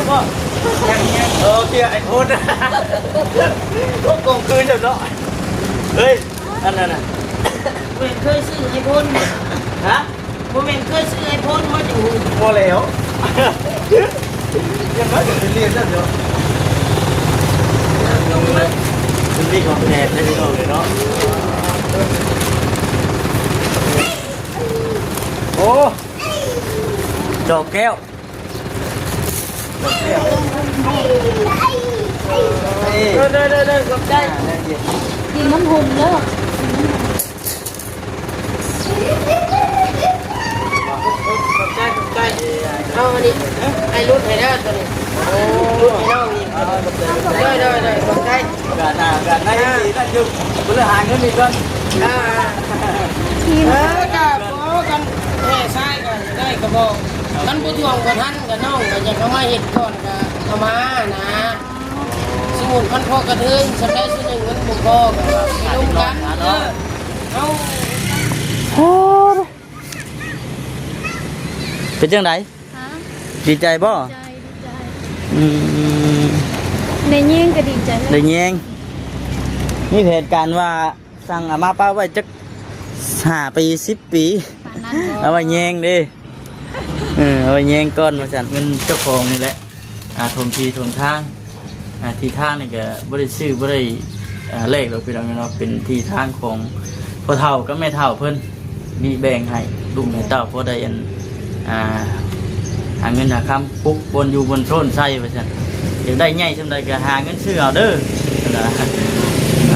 ບໍ່ ຍັງ ຍັງ ເອີ ເຄຍໄອໂຟນ ໂອ້ ກົງຄືນເຈົ້າເນາະ ເຮີ້ຍ ອັນນັ້ນນະ ແມ່ນເຄີຍຊື້ໄອໂຟນ ຮະ? ບໍ່ແມ່ນເຄີຍຊື້ໄອໂຟນມາຢູ່ ບໍ່ແລ້ວ ຍັງມາເປັນເລນນັ້ນເນາະ ເປັນເລນຂອງແທ້ເລີຍເນາະ ໂອ້ ດອກແກ້ວ ເດີໆໆ ຂອບໃຈ ກິນນ້ຳຫົ່ມເດີ. ຂອບໃຈ ຂອບໃຈ ເອົາອັນນີ້ ໃຫ້ຫຼຸດໃຫ້ເດີຕົວນີ້ ຫຼຸດໃຫ້ນ້ອງນີ້ ເດີໆໆ ຂອບໃຈ ການໜ້າການໃນຊິນັ້ນຢູ່ ບໍ່ເລີຍຫາເງິນອີກກ່ອນ ອ່າ ເອີ ກະບໍ່ກັນແທ້ຊາຍກະໄດ້ກະບອກ ຄັນບໍ່ທວງບໍ່ທັນກະນ້ອງກະຢາກເອົາມາເຮັດກ່ອນກະເອົາມານະ ສົມມຸດມັນພໍກະເທີງ ສ່ຳໃດສ່ຳໜຶ່ງມັນບໍ່ພໍກະວ່າໄປລົມກັນ ເອີ ເອົາ ໂອ້ ເປັນຈັ່ງໃດ? ຮະ? ດີໃຈບໍ່? ດີໃຈ ດີໃຈ ອືມ ໄດ້ແຍງກໍດີໃຈແລ້ວ ໄດ້ແຍງ ມີແຜນການວ່າສັ່ງເອົາມາປະໄວ້ຈັກຫ້າປີ ສິບປີ ປານນັ້ນບໍ່? ເອົາໄວ້ແຍງເດ້ ເອີ ເອົາໄວ້ແຍງກ່ອນວ່າຊັ້ນ ເງິນເຈົ້າຂອງນີ້ແຫຼະ ອ່າ ຖົມທີ່ຖົມທາງ ອ່າ ທີ່ທາງນີ້ກໍບໍ່ໄດ້ຊື້ ບໍ່ໄດ້ ອ່າ ແລກດອກພີ່ນ້ອງເນາະ ເປັນທີ່ທາງຂອງພໍ່ເຖົ້າກັບແມ່ເຖົ້າເພິ່ນ ມີແບ່ງໃຫ້ລູກໃຫ້ເຕົ້າ ພໍໄດ້ອັນ ອ່າ ຫາເງິນຫາຄຳ ປຸກບ່ອນຢູ່ບ່ອນໂຊນໃສ່ວ່າຊັ້ນ ຢາກໄດ້ໃຫຍ່ສ່ຳໃດກໍຫາເງິນຊື້ເອົາເດີ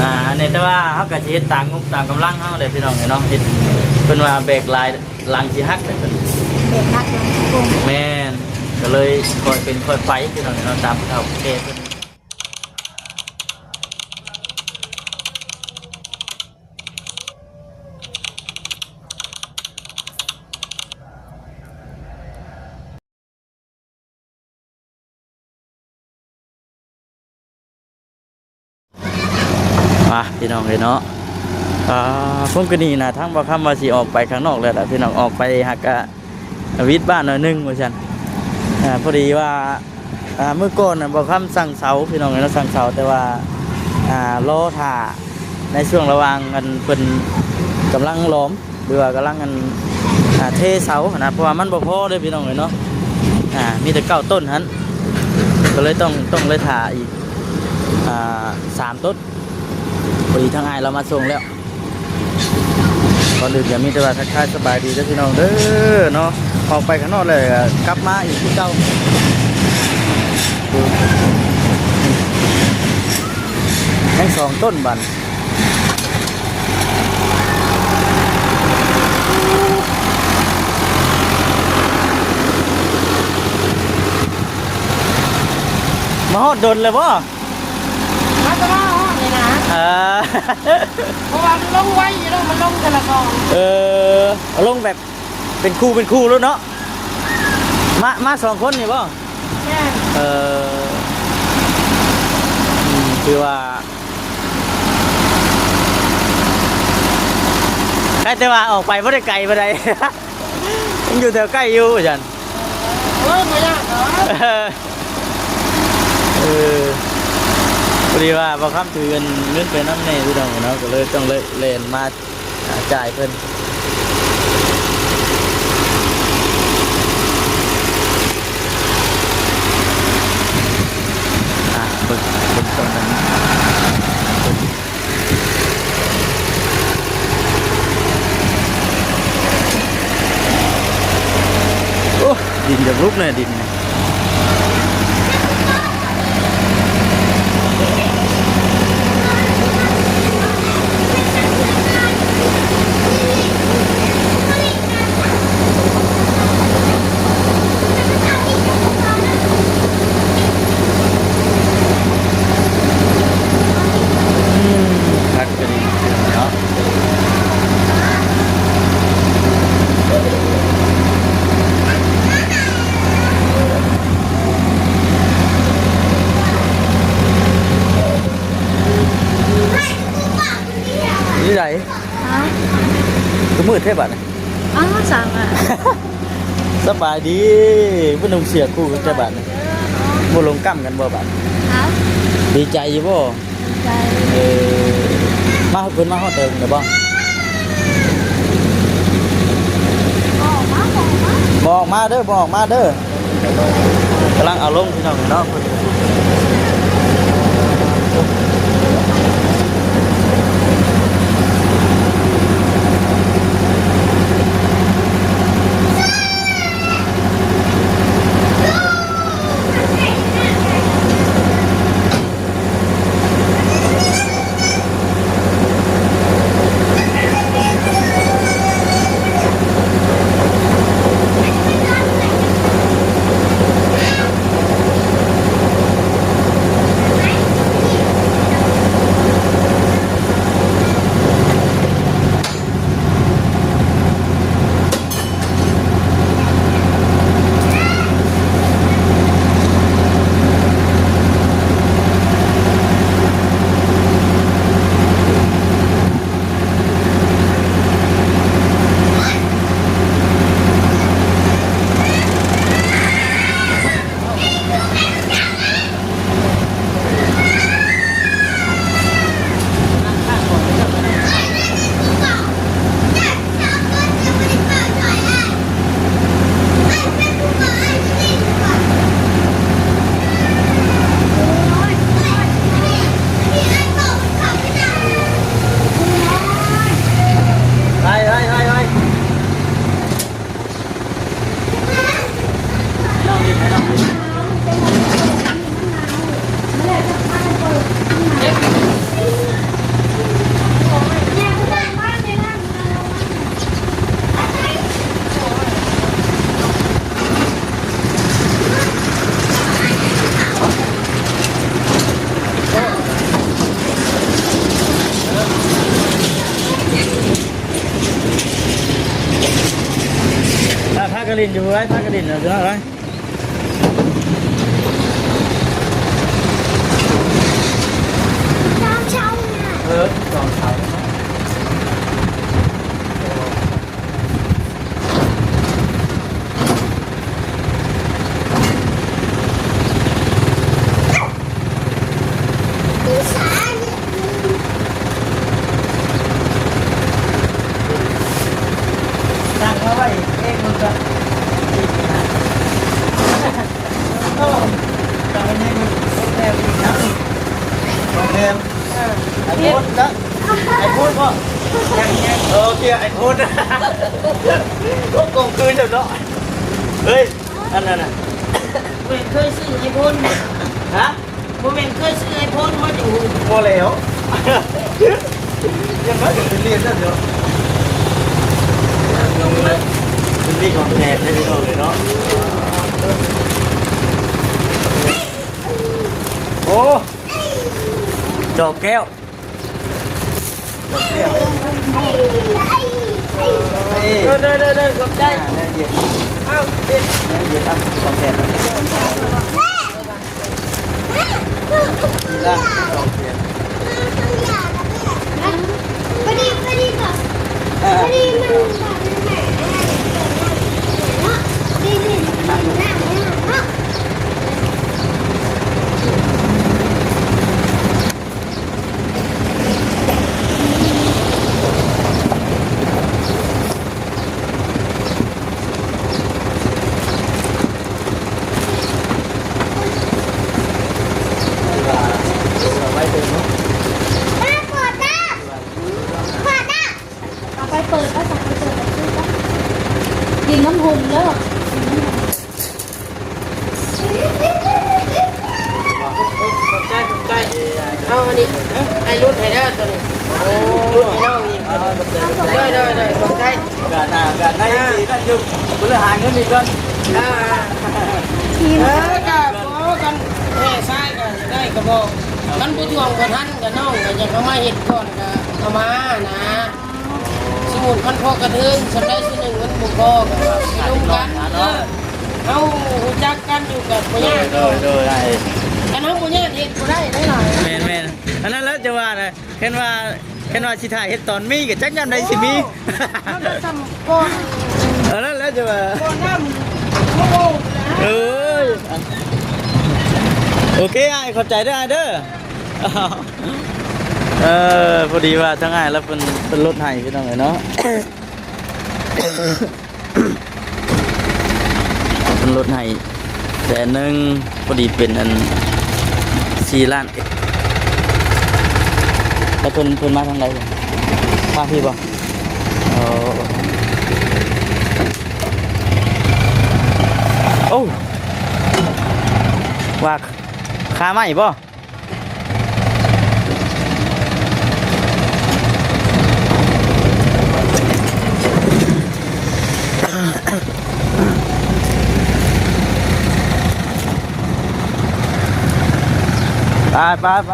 ອ່າ ອັນນີ້ແຕ່ວ່າເຮົາກໍຊິເຮັດຕາມງົບຕາມກຳລັງເຮົາແຫຼະພີ່ນ້ອງເນາະ ເຮັດ ເພິ່ນວ່າແບກຫຼາຍ ຫຼັງຊິຫັກແຫຼະເພິ່ນ ແບກໜັກຫຼັງຊິໂກງ ແມ່ນ ກໍເລີຍຄ່ອຍເປັນຄ່ອຍໄປພີ່ນ້ອງເນາະ ຕາມຜູ້ເຖົ້າຜູ້ແກ່ເພິ່ນ. ມາພີ່ນ້ອງເອີຍເນາະ ອ່າ ຜົມກໍນີ້ນະ ທາງບ່າວຄຳວ່າຊິອອກໄປຂ້າງນອກແລ້ວລະພີ່ນ້ອງ ອອກໄປຫາກະຫວິດບ້ານໜ້ອຍໜຶ່ງວ່າຊັ້ນ ອ່າ ພໍດີວ່າ ອ່າ ມື້ກ່ອນນະບ່າວຄຳສັ່ງເສົາພີ່ນ້ອງເອີຍເນາະ ສັ່ງເສົາ ແຕ່ວ່າ ອ່າ ລໍຖ້າໃນຊ່ວງລະຫວ່າງອັນເພິ່ນກຳລັງຫຼອມ ຫຼືວ່າກຳລັງອັນ ອ່າ ເທເສົາຫັ້ນນະ ເພາະວ່າມັນບໍ່ພໍເດີພີ່ນ້ອງເອີຍເນາະ ອ່າ ມີແຕ່ເກົ້າຕົ້ນຫັ້ນ ກໍເລີຍຕ້ອງ ຕ້ອງເລີຍຖ້າອີກ ອ່າ ສາມຕົ້ນ ພໍດີທາງອ້າຍລາວມາສົ່ງແລ້ວ ກ່ອນອື່ນກໍມີແຕ່ວ່າທັກທາຍສະບາຍດີເດີພີ່ນ້ອງເດີເນາະ ອອກໄປຂ້າງນອກແລ້ວກໍກັບມາອີກຄືເກົ່າ ຍັງສອງຕົ້ນບາດ ມາຮອດດົນແລ້ວບໍ່? ມາແຕ່ວ່າຮອດນີ້ນະ ເອີ ເພາະວ່າມັນລົງໄວຢູ່ແລ້ວ ມັນລົງເທື່ອລະສອງ ເອີ ເອົາລົງແບບເປັນຄູ່ເປັນຄູ່ໂລດເນາະ ມາ ມາສອງຄົນນີ້ບໍ່? ແມ່ນ ເອີ ອືມ ຄືວ່າ ໃກ້ແຕ່ວ່າອອກໄປບໍ່ໄດ້ໄກປານໃດ ຍັງຢູ່ແຖວໃກ້ຢູ່ວ່າຊັ້ນ ໂອ້ຍ ບໍ່ຍາກດອກ ເອີ ພໍດີວ່າບ່າວຄຳຖືເງິນ ເງິນໄປນຳແດ່ພີ່ນ້ອງເນາະ ກໍເລີຍຕ້ອງໄດ້ແລ່ນມາ ອ່າ ຈ່າຍເພິ່ນ ອ່າ ເບິ່ງ ເບິ່ງຕອນນັ້ນ ໂອ້ ດິນຢາກລຸກແນ່ ດິນ. ອືມ ຄັກກະດີເນາະ ນີ້ໃດ? ຮະ? ຄືມືດແທ້ບາດນີ້. ອ້າວ ສ້າງອະ. ສະບາຍດີ. ບໍ່ນຸ່ງເສື້ອຄູ່ກັນແທ້ບາດນີ້. ເອີ ບໍ່ລົງກ້ຳກັນບໍ່ບາດ? ຮະ? ດີໃຈຢູ່ບໍ່? ດີໃຈ. ເອີ ມາ ເພິ່ນມາຮອດເຖິງແລ້ວບໍ່? ບໍ່ອອກມາ ບໍ່ອອກມາ ບໍ່ອອກມາເດີ ບໍ່ອອກມາເດີ. ກຳລັງເອົາລົງພີ່ນ້ອງເນາະ. ພາກັນຫຼິ້ນຢູ່ເວີ້ຍ ພາກັນຫຼິ້ນເນາະ ພີ່ນ້ອງເອີຍ. ເອີ ສອງເສົາ. ຕັ້ງເອົາໄວ້ເອງມັນກະ ໂອ້ ຕອນນີ້ມັນແນວອີກນະ ຂອງແຖມ ເອີ ໄອໂຟນນະ ໄອໂຟນບໍ່? ຍັງ ຍັງ ເອີ ເຄຍໄອໂຟນ ໂອ້ ກົງຄືນເຈົ້າເນາະ ເຮີ້ຍ ອັນນັ້ນນະ ບໍ່ແມ່ນເຄີຍຊື້ໄອໂຟນບໍ່? ຮະ? ບໍ່ແມ່ນເຄີຍຊື້ໄອໂຟນມາຢູ່ ບໍ່ແລ້ວ ຢ່າງນ້ອຍກໍໄປລຽນນຳເນາະ ເປັນມີຂອງແຖມໃຫ້ພີ່ນ້ອງເລີຍເນາະ ໂອ້ ດອກແກ້ວ ດອກແກ້ວ ເອີ ເດີໆໆ ຂອບໃຈ ອ່າ ແນວເຢັນ ອ້າວ ເປັນ ແນວເຢັນ ອ່ະ ຂອງແຖມ ເອົາໄປເປີດ ເອົາໄປເປີດ ກິນນ້ຳຫົ່ມເດີ ກິນນ້ຳຫົ່ມ. ຂອບໃຈ ຂອບໃຈ ເອົາອັນນີ້ ເອົາ ອ້າຍຫຼຸດໃຫ້ເດີຕົວນີ້ ຫຼຸດໃຫ້ນ້ອງອີກ ເດີໆໆ ຂອບໃຈ ກະໜ້າ ກະໃນ ອ່າ ຊິນັ້ນຢູ່ ບໍ່ໄດ້ຫາເງິນອີກກ່ອນ ອ່າ ເອີ ກະ ໂອ້ ຄັນແມ່ຊາຍກະຢາກໄດ້ກະບອກ ຄັນຜູ້ທວງບໍ່ທັນກະນ້ອງກະຢາກເອົາມາເຮັດກ່ອນ ກະເອົາມານະ. ສົມມຸດມັນພໍກະເທີນ ສ່ຳໃດສ່ຳໜຶ່ງມັນບໍ່ພໍກະວ່າຊິລົມກັນ ເອີ ເຮົາຮູ້ຈັກກັນຢູ່ກະບໍ່ຍາກ ໂດຍ ໂດຍ ໂດຍ ອັນເຮົາບໍ່ຍາກເຮັດບໍ່ໄດ້ຫຼາຍ ແມ່ນໆ ອັນນັ້ນແຫຼະຈະວ່ານະ ຄັນວ່າ ຄັນວ່າຊິຖ້າເຮັດຕອນມີກະຈັກຍາມໃດຊິມີ ເຮົາກະສ່ຳກ່ອນ ອັນນັ້ນແຫຼະຈະວ່າ ກ່ອນນຳ ໂອ້ໂຫ ເອີຍ ອັນ ໂອເຄອ້າຍ ຂອບໃຈເດີອ້າຍເດີ. ເອີ ພໍດີວ່າທາງອ້າຍລາວເພິ່ນ ເພິ່ນລົດໃຫ້ພີ່ນ້ອງເອີຍເນາະ. ເພິ່ນລົດໃຫ້ແສນໜຶ່ງ ພໍດີເປັນອັນສີ່ລ້ານ. ແລ້ວເພິ່ນ ເພິ່ນມາທາງໃດ? ທາງພີ້ບໍ່? ໂອ້ ໂອ້ ວ່າຄາໄມ້ບໍ່? ໄປ ໄປ ໄປ.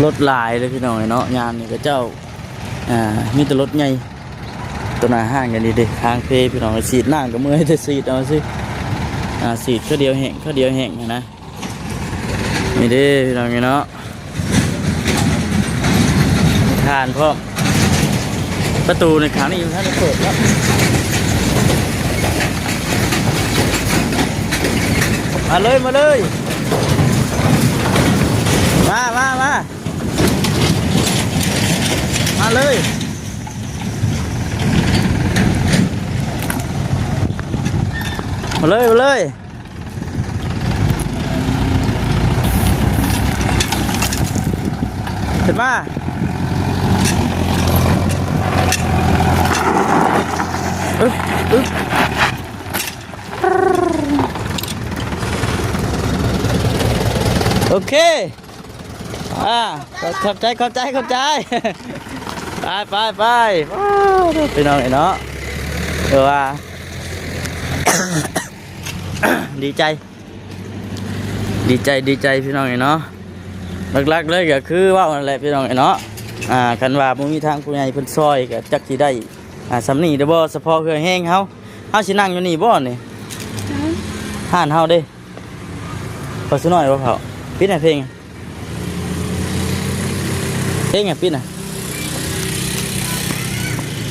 ລົດຫຼາຍເດ້ພີ່ນ້ອງເອີຍເນາະ ຍາມນີ້ເຂົາເຈົ້າ ອ່າ ມີແຕ່ລົດໃຫຍ່. ຕົວໜ້າຮ້ານກໍນີ້ເດ້ ທາງເພພີ່ນ້ອງເອີຍ ສີດນ້ຳກໍເມື່ອຍແຕ່ສີດເອົາຊື່ ອ່າ ສີດເທື່ອດຽວແຫ້ງ ເທື່ອດຽວແຫ້ງຫັ້ນນະ. ນີ້ເດ້ພີ່ນ້ອງເອີຍເນາະ ມີຖ່ານພ້ອມ ປະຕູໃນຂ້າງນີ້ມັນທັນໄດ້ເປີດເນາະ. ມາເລີຍ ມາເລີຍ ມາ ມາ ມາ. ມາເລີຍ ມາເລີຍ ມາເລີຍ ຂຶ້ນມາ. ອຶບ ອຶບ ໂອເຄ. ອ່າ ຂອບໃຈ ຂອບໃຈ ຂອບໃຈ. ໄປ ໄປ ໄປ. ວ້າວ ພີ່ນ້ອງເອີຍເນາະ ຄືວ່າ ດີໃຈ ດີໃຈ ດີໃຈ ພີ່ນ້ອງເອີຍເນາະ. ຫຼັກໆເລີຍກໍຄືເວົ້ານັ້ນແຫຼະ ພີ່ນ້ອງເອີຍເນາະ. ອ່າ ຄັນວ່າບໍ່ມີທາງຜູ້ໃຫຍ່ເພິ່ນຊ່ອຍ ກໍຈັກຊິໄດ້ ອ່າ ສ່ຳນີ້ເດີບໍ່ ສະເພາະເຫື່ອແຮງເຮົາ ເຮົາຊິນັ່ງຢູ່ນີ້ບໍ່ນີ້? ຮ້ານເຮົາເດ້. ເຂົາຊິນ້ອຍບໍ່ເຂົາ? ປິດໃຫ້ເພງ ເພງຫຍັງປິດນະ?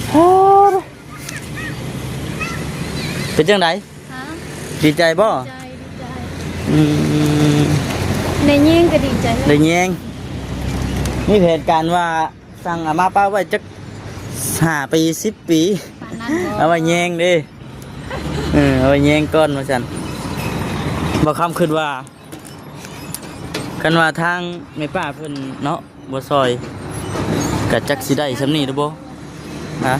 ໂອ້ ເປັນຈັ່ງໃດ? ຮະ? ດີໃຈບໍ່? ດີໃຈ ດີໃຈ. ອືມ ໄດ້ແຍງກໍດີໃຈ ໄດ້ແຍງ. ມີແຜນການວ່າ ສັ່ງເອົາມາປະໄວ້ຈັກຫ້າປີ ສິບປີ ປານນັ້ນບໍ່? ເອົາໄວ້ແຍງເດ້. ເອີ ເອົາໄວ້ແຍງກ່ອນວ່າຊັ້ນ. ບໍ່ຄຳຄິດວ່າ ຄັນວ່າທາງແມ່ປ້າເພິ່ນເນາະ ບໍ່ຊ່ອຍ ກະຈັກຊິໄດ້ຊ່ຳນີ້ຫຼືບໍ່ ຮະ?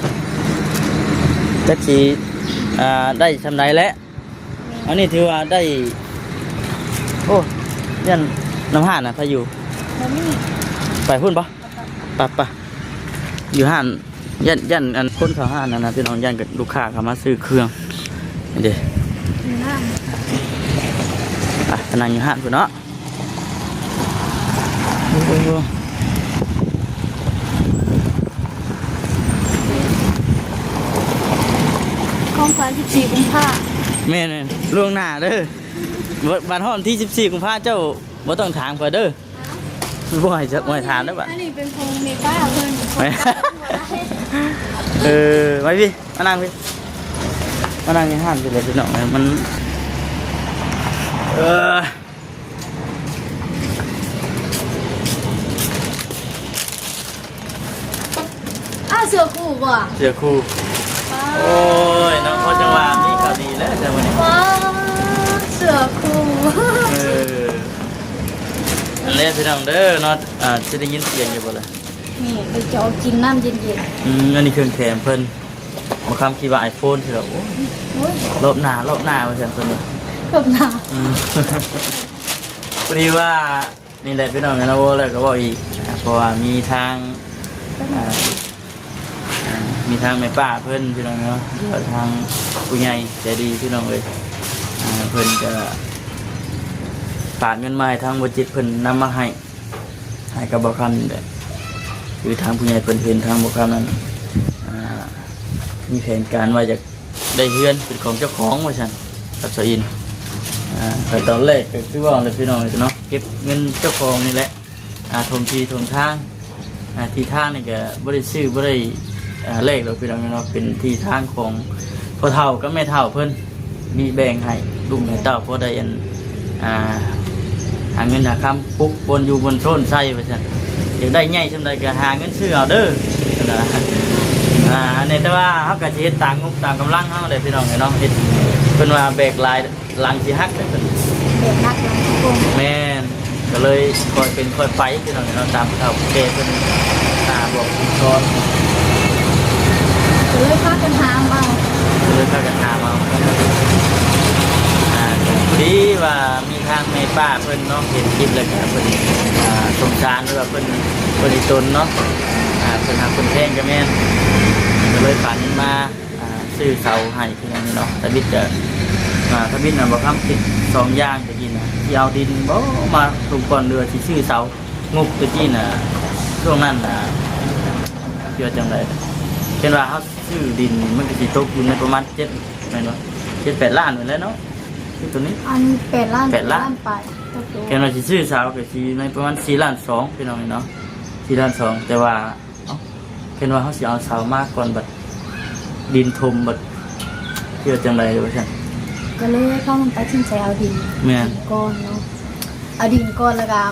ຈັກຊິ ອ່າ ໄດ້ຊ່ຳໃດແຫຼະ. ອັນນີ້ຖືວ່າໄດ້ ໂອ້ ຢ້ານນ້ຳຮ້ານນະ ໃຜຢູ່? ບໍ່ມີ. ໄປພຸ້ນບໍ່? ໄປ ໄປ ໄປ ໄປ ຢູ່ຮ້ານ ຢ້ານ ຢ້ານອັນຄົນເຂົ້າຮ້ານນັ້ນນະ ພີ່ນ້ອງ ຢ້ານລູກຄ້າເຂົ້າມາຊື້ເຄື່ອງ ນີ້ເດ້ ຢູ່ຮ້ານ ໄປ ໄປນັ່ງຢູ່ຮ້ານພຸ້ນເນາະ. ໂອ້ ຂອງຂວັນສິບສີ່ກຸມພາ. ແມ່ນໆ ລ່ວງໜ້າເດີ. ບ- ບັດຮອດວັນທີສິບສີ່ກຸມພາ ເຈົ້າບໍ່ຕ້ອງຖາມຂ້ອຍເດີ. ບໍ່ໃຫ້ ບໍ່ໃຫ້ຖາມເດີບັດ. ອັນນີ້ເປັນຂອງແມ່ປ້າເພິ່ນ. ເອີ ມາພີ່ ມານັ່ງພີ່ ມານັ່ງຢູ່ຮ້ານພີ່ເລີຍ ພີ່ນ້ອງ ມັນ ເອີ. ອ້າວ ເສື້ອຄູ່ບໍ່? ເສື້ອຄູ່. ວ້າວ ໂອ້ຍ ນ້ອງພໍຈັ່ງວ່າມີຂ່າວດີແລ້ວເຈົ້າມື້ນີ້. ວ້າວ ເສື້ອຄູ່. ເອີ ອັນແລະພີ່ນ້ອງເດີເນາະ ອ່າ ຊິໄດ້ຍິນສຽງຢູ່ບໍ່ລະ? ນີ້ໄປຈອກກິນນ້ຳເຢັນໆ. ອືມ ອັນນີ້ເຄື່ອງແຖມເພິ່ນ. ບໍ່ຄຳຄິດວ່າໄອໂຟນຊິແບບ ໂອ້ຍ ໂອ້ຍ ລອບໜ້າ ລອບໜ້າວ່າຊັ້ນເພິ່ນວ່າ ລອບໜ້າ. ອືມ ພໍດີວ່າ ນີ້ແຫຼະພີ່ນ້ອງເນາະ ເວົ້າແລ້ວກໍເວົ້າອີກ ເພາະວ່າມີທາງ ອ່າ ອ່າ ມີທາງແມ່ປ້າເພິ່ນພີ່ນ້ອງເນາະ ແລ້ວທາງຜູ້ໃຫຍ່ໃຈດີພີ່ນ້ອງເອີຍ ອ່າ ເພິ່ນກໍຝາກເງິນມາໃຫ້ທາງບໍ່ຈິດເພິ່ນນຳມາໃຫ້ ໃຫ້ກັບບໍ່ຄຳນີ້ແຫຼະ ຄືທາງຜູ້ໃຫຍ່ເພິ່ນເຫັນທາງບໍ່ຄຳນັ້ນ ອ່າ ມີແຜນການວ່າຢາກ ໄດ້ເຮືອນເປັນຂອງເຈົ້າຂອງວ່າຊັ້ນ ກັບຊາວອິນ. ອ່າ ແຕ່ຕອນແລກກໍຄືເວົ້າແຫຼະພີ່ນ້ອງເນາະ ເກັບເງິນເຈົ້າຂອງນີ້ແຫຼະ ອ່າ ຖົມທີ່ຖົມທາງ ອ່າ ທີ່ທາງນີ້ກໍບໍ່ໄດ້ຊື້ ບໍ່ໄດ້ ອ່າ ແລກດອກພີ່ນ້ອງເນາະ, ເປັນທີ່ທາງຂອງພໍ່ເຖົ້າກັບແມ່ເຖົ້າເພິ່ນມີແບ່ງໃຫ້ລູກໃຫ້ເຕົ້າ ພໍໄດ້ອັນ ອ່າ ຫາເງິນຫາຄຳປຸກບ່ອນຢູ່ບ່ອນໂຊນໃສ່ວ່າຊັ້ນ. ຢາກໄດ້ໃຫຍ່ສ່ຳໃດກໍຫາເງິນຊື້ເອົາເດີ ອ່າ ອັນນີ້ ແຕ່ວ່າເຮົາກໍຊິເຮັດຕາມງົບຕາມກຳລັງເຮົາແຫຼະພີ່ນ້ອງເນາະ. ເຮັດ ເພິ່ນວ່າແບກຫຼາຍ ຫຼັງຊິຫັກເດ້ເພິ່ນ ແບກໜັກຫຼັງຊິກົງ. ແມ່ນ ກໍເລີຍຄ່ອຍເປັນຄ່ອຍໄປພີ່ນ້ອງເນາະ, ຕາມເຖົ້າແກ່ເພິ່ນ ອ່າ ບອກສອນ ກໍເລີຍພາກັນຫາມເອົາ ກໍເລີຍພາກັນຫາມເອົາ. ອ່າ ພໍດີວ່າມີທາງແມ່ປ້າເພິ່ນເນາະ ເຫັນຄລິບແລ້ວກໍເພິ່ນ ອ່າ ສົງສານ ຫຼືວ່າເພິ່ນ ເພິ່ນອີຕົນເນາະ ອ່າ ເພິ່ນຮັກເພິ່ນແພງກໍແມ່ນ ກໍເລີຍຝາກເງິນມາ ອ່າ ຊື້ເສົາໃຫ້ພີ່ນ້ອງເນາະ. ທຳອິດກໍ ອ່າ ທຳອິດນະ ບໍ່ຄຳຄິດສອງຢ່າງ ຕະກີ້ນະ ຊິເອົາດິນບໍ່ມາລົງກ່ອນ ຫຼືວ່າຊິຊື້ເສົາ. ງົບຕະກີ້ນະ ຊ່ວງນັ້ນນະ ເປັນຈັ່ງໃດ ເຫັນວ່າເຮົາຊື້ດິນນີ້ ມັນກໍຊິຕົກຢູ່ໃນປະມານເຈັດ ແມ່ນບໍ່ ເຈັດແປດລ້ານນີ້ແຫຼະເນາະ ຄືໂຕນີ້ ອັນແປດລ້ານ ແປດລ້ານ ແປດລ້ານປາຍ. ເຫັນວ່າຊິຊື້ເສົາກໍຊິໃນປະມານສີ່ລ້ານສອງ ພີ່ນ້ອງເນາະ ສີ່ລ້ານສອງ. ແຕ່ວ່າ ເອົ້າ ເຫັນວ່າເຮົາຊິເອົາເສົາມາກ່ອນ ບັດດິນຖົມ ບັດເຮັດຈັ່ງໃດວ່າຊັ້ນ ກໍເລີຍພາກັນຕັດສິນໃຈເອົາດິນ ແມ່ນ ກ່ອນເນາະ. ເອົາດິນກ່ອນ ແລ້ວກໍ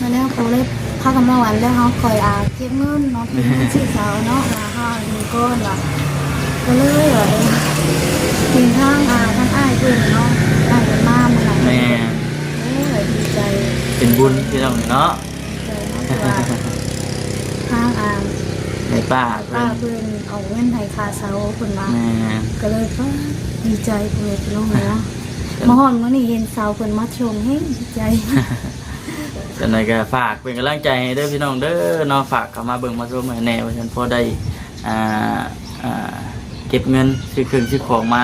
ນັ້ນແຫຼະ ກໍເລີຍພາກັນມາວ່າ ແລ້ວເຮົາຄ່ອຍ ອ່າ ເກັບເງິນເນາະ ເກັບເງິນຊື້ເສົາເນາະ ອ່າ ເຮົາເອົາດິນກ່ອນວ່າ. ກໍເລີຍວ່າ ເອີ ເຫັນທາງ ອ່າ ທາງອ້າຍເພິ່ນເນາະ ອ້າຍເພິ່ນມາມື້ນັ້ນ ແມ່ນ ໂອ້ຍ ດີໃຈ ເປັນບຸນພີ່ນ້ອງເນາະ. ໃຈເນາະ ເພາະວ່າທາງ ອ່າ ແມ່ປ້າ ແມ່ປ້າເພິ່ນ ເພິ່ນເອົາເງິນໃຫ້ຄ່າເສົາເພິ່ນວ່າ ແມ່ນ ກໍເລີຍ ປາດ ດີໃຈ ພໍ່ແມ່ພີ່ນ້ອງເນາະ. ມາຮອດມື້ນີ້ເຫັນເສົາເພິ່ນມາສົ່ງ ແຮງດີໃຈ. ຈັ່ງໃດກໍຝາກເປັນກຳລັງໃຈໃຫ້ເດີພີ່ນ້ອງເດີເນາະ, ຝາກເຂົ້າມາເບິ່ງມາຊົມໃຫ້ແດ່ວ່າຊັ້ນ ພໍໄດ້ ອ່າ ອ່າ ເກັບເງິນຊື້ເຄື່ອງຊື້ຂອງມາ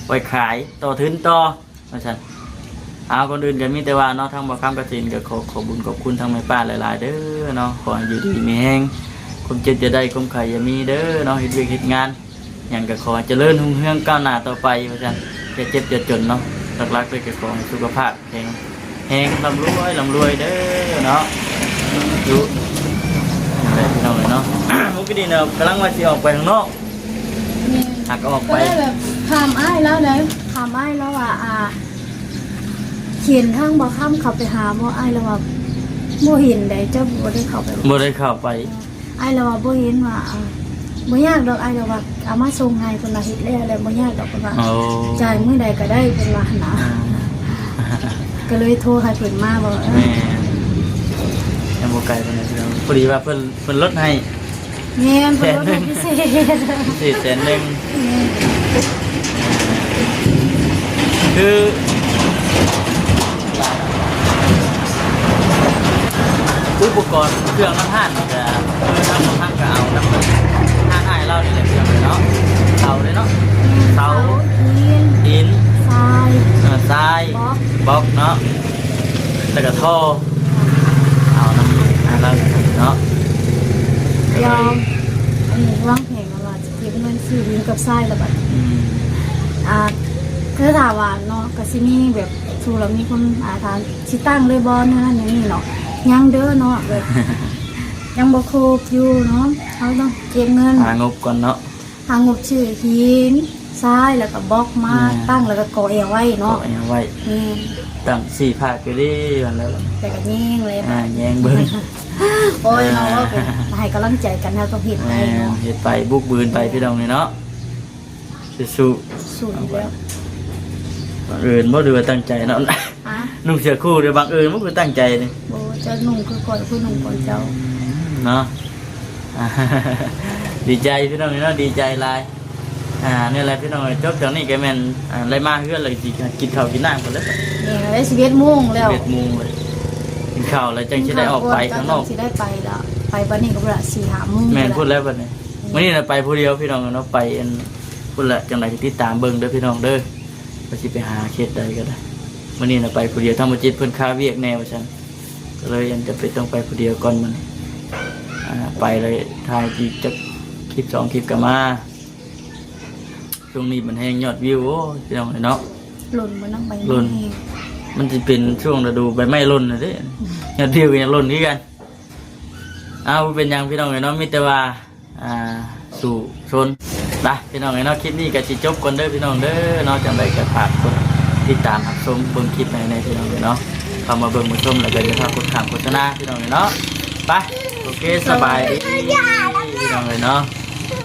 ໄວ້ຂາຍ ຕໍ່ທຶນຕໍ່ ວ່າຊັ້ນ. ເອົາ ກ່ອນອື່ນກໍມີແຕ່ວ່າເນາະ ທາງບ່າວຄຳກັບສິນກໍຂໍຂອບບຸນຂອບຄຸນທາງແມ່ປ້າຫຼາຍໆເດີເນາະ, ຂໍໃຫ້ຢູ່ດີມີແຮງ ຄວາມເຈັບຢ່າໄດ້ ຄວາມໄຂ້ຢ່າມີເດີເນາະ, ເຮັດວຽກເຮັດງານຫຍັງກໍຂໍໃຫ້ຈະເລີນຮຸ່ງເຮືອງກ້າວໜ້າຕໍ່ໄປວ່າຊັ້ນ, ຢ່າເຈັບຢ່າຈົນເນາະ, ຫຼັກໆເລີຍກໍຂໍໃຫ້ສຸຂະພາບແຂງແຮງ ລ່ຳລວຍ ລ່ຳລວຍເດີເນາະ, ຢູ່ ນັ້ນແຫຼະພີ່ນ້ອງເອີຍເນາະ. ມື້ກີ້ນີ້ນະ ກຳລັງວ່າຊິອອກໄປຂ້າງນອກ ແມ່ນ ຫາກອອກໄປ ກໍເລີຍແບບຖາມອ້າຍລາວໄດ໋ ຖາມອ້າຍລາວວ່າ ອ່າ ເຫັນທາງບ່າວຄຳເຂົ້າໄປຫາບໍ່? ອ້າຍລາວວ່າບໍ່ເຫັນໃດ໋ ເຈົ້າບໍ່ໄດ້ເຂົ້າໄປ ບໍ່ໄດ້ເຂົ້າໄປ. ອ້າຍລາວວ່າບໍ່ເຫັນ ວ່າ ອ່າ ບໍ່ຍາກດອກ ອ້າຍລາວວ່າເອົາມາສົ່ງໃຫ້ ເພິ່ນວ່າເຮັດແລ້ວ ແລ້ວບໍ່ຍາກດອກ ເພິ່ນວ່າ ໂອ້ ຈ່າຍມື້ໃດກໍໄດ້ ເພິ່ນວ່າຫັ້ນນະ. ອ່າ ກໍເລີຍໂທໃຫ້ເພິ່ນມາ ບໍ່ ເອີ ແມ່ນ ຍັງບໍ່ໄກປານໃດ ພໍດີວ່າເພິ່ນ ເພິ່ນລົດໃຫ້ ແມ່ນ ເພິ່ນລົດໃຫ້ພິເສດ ພິເສດແສນໜຶ່ງ. ແມ່ນ ຄືອຸປະກອນເຄື່ອງນຳຮ້ານນີ້ກະ ຄືທາງ ທາງກະເອົານຳຮ້ານອ້າຍລາວນີ້ແຫຼະ ເຄື່ອງເນາະ ເສົາເດ້ເນາະ ເສົາ ເສົາ ຫີນ ຫີນ ຊາຍ ເອີ ຊາຍ ບລັອກ ບລັອກເນາະ ແລ້ວກະທໍ່ ເອົານຳ ອ່າ ລາວເນາະ. ດຽວ ອັນນີ້ວາງແຜນວ່າຈະເກັບເງິນຊື້ຫີນກັບຊາຍລະບັດ ອືມ ອ່າ ຄືຖ້າວ່າເນາະ ກະຊິມີແບບສູ່ລະມີຄົນ ອ່າ ຖາມຊິຕັ້ງເລີຍບໍ່ ແນວນັ້ນແນວນີ້ເນາະ ຍັງເດີເນາະ ແບບ ຍັງບໍ່ຄົບຢູ່ເນາະ ເຮົາຕ້ອງເກັບເງິນ ຫາງົບກ່ອນເນາະ. ຫາງົບຊື້ຫີນຊາຍ ແລ້ວກໍບລັອກມາ ແມ່ນ ຕັ້ງ ແລ້ວກໍກໍ່ແອວໄວ້ເນາະ ກໍ່ແອວໄວ້ ແມ່ນ ຕັ້ງສີ່ພາກຢູ່ເດ້ ຫັ້ນແຫຼະ ແຕ່ກໍແຍງແລ້ວ ອ່າ ແຍງເບິ່ງ ໂອ້ຍ ເນາະ ເວົ້າເປັນໃຫ້ກຳລັງໃຈກັນ ເຮົາຕ້ອງເຮັດໄປເນາະ ແມ່ນ ເຮັດໄປ ບຸກບືນໄປ ພີ່ນ້ອງເອີຍເນາະ ສູ້ໆ ສູ້ຢູ່ແລ້ວ. ບັງເອີນບໍ່ ຫຼືວ່າຕັ້ງໃຈເນາະ? ຮະ? ນຸ່ງເສື້ອຄູ່ໂດຍບັງເອີນບໍ່ ຄືຕັ້ງໃຈນີ້? ບໍ່ ເຈົ້ານຸ່ງຄືຂ້ອຍ ຂ້ອຍນຸ່ງກ່ອນເຈົ້າ ອືມ ເນາະ. ອ່າ ດີໃຈພີ່ນ້ອງເນາະ ດີໃຈຫຼາຍ. ອ່າ ນີ້ແຫຼະພີ່ນ້ອງເອີຍ ຈົບຈາກນີ້ກໍແມ່ນ ອ່າ ໄດ້ມາເຮືອນແລ້ວ ຊິກິນເຂົ້າກິນນ້ຳກ່ອນເລີຍ ນີ້ໄດ້ສິບເອັດໂມງແລ້ວ ສິບເອັດໂມງເລີຍ ກິນເຂົ້າແລ້ວຈັ່ງຊິໄດ້ອອກໄປຂ້າງນອກ ຊິໄດ້ໄປລະ ໄປບັດນີ້ກໍພຸ້ນລະ ສີ່ຫ້າໂມງ ແມ່ນ ພຸ້ນແລ້ວບັດນີ້ ມື້ນີ້ນະໄປຜູ້ດຽວພີ່ນ້ອງເນາະ ໄປອັນ ພຸ້ນລະ ຈັ່ງໃດກໍຕິດຕາມເບິ່ງເດີພີ່ນ້ອງເດີ ວ່າຊິໄປຫາເຂດໃດກໍໄດ້. ມື້ນີ້ນະໄປຜູ້ດຽວ ທາງບໍ່ຈິດເພິ່ນຄາວຽກແດ່ວ່າຊັ້ນ ກໍເລີຍຈຳເປັນຕ້ອງໄປຜູ້ດຽວກ່ອນມື້ນີ້ ອ່າ ໄປເລີຍ ຖ່າຍອີກຈັກຄລິບສອງຄລິບກໍມາ. ຊ່ວງນີ້ມັນແຮງຍອດວິວ ໂອ້ຍ ພີ່ນ້ອງເອີຍເນາະ ຫຼົ່ນບໍ່ນຳໃບໄມ້ ຫຼົ່ນ ມັນຊິເປັນຊ່ວງລະດູໃບໄມ້ຫຼົ່ນນະເດ້ ອືມ ຍອດວິວກໍຍັງຫຼົ່ນຄືກັນ. ເອົາ ບໍ່ເປັນຫຍັງພີ່ນ້ອງເອີຍເນາະ ມີແຕ່ວ່າ ອ່າ ສູ້ຊົນ ລະ ພີ່ນ້ອງເອີຍເນາະ. ຄລິບນີ້ກໍຊິຈົບກ່ອນເດີພີ່ນ້ອງເດີເນາະ. ຈັ່ງໃດກໍຝາກກົດຕິດຕາມຮັບຊົມເບິ່ງຄລິບໃໝ່ແດ່ພີ່ນ້ອງເອີຍເນາະ. ເຂົ້າມາເບິ່ງມາຊົມ ແລ້ວກໍຢ່າພາກົດຂ້າມໂຄສະນາພີ່ນ້ອງເອີຍເນາະ. ໄປ ໂອເຄ ສະບາຍດີພີ່ນ້ອງເອີຍເນາະ.